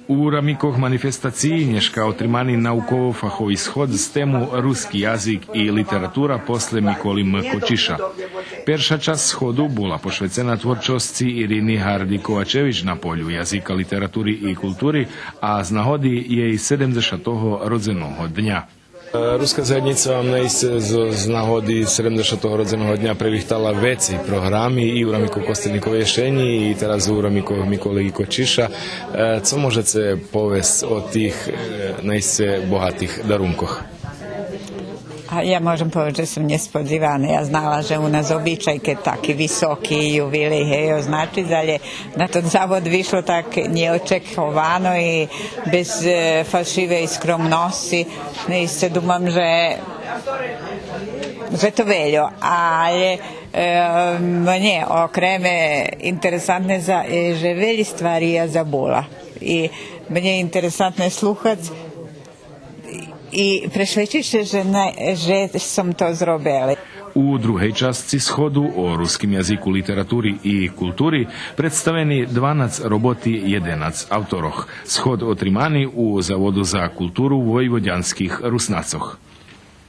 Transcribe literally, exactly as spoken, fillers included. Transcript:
У рамикох манифестациї нєшка отримани науково-фахови сход з тему Руски язик и литература после Миколи М. Кочиша. Перша часц сходу була пошвецена творчосци Ирини Гарди Ковачевич на полю язика, литератури и култури, а з нагоди єй седемдзешатого родзеного дня. Е, Руска заєднїца вам наисце з, з нагоди седемдзешатого родзеного дня пририхтала вецей програми и у рамикох Костельниковей єшенї, и тераз у рамикох Миколи Кочиша. Е, цо можеце повесц о тих, е, наисце богатих дарункох? А я можем повесц же сом нєсподзивана. Я знала же у нас обичай, кед таки високи ювилей, гей, означиц, але на тот завод вишло так нєочекивано и без, е, фалшивей скромносци. Наисце думам же, же то вельо, але, е, мнє окреме интересантне за, е, же велї ствари я забула. И мнє интересантне слухац и прешвечиц ше же, не, же сом то зробела. У другей часци сходу о руским язику, литератури и култури представени дванац роботи єденац авторох. Сход отримани у Заводу за културу войводянских Руснацох.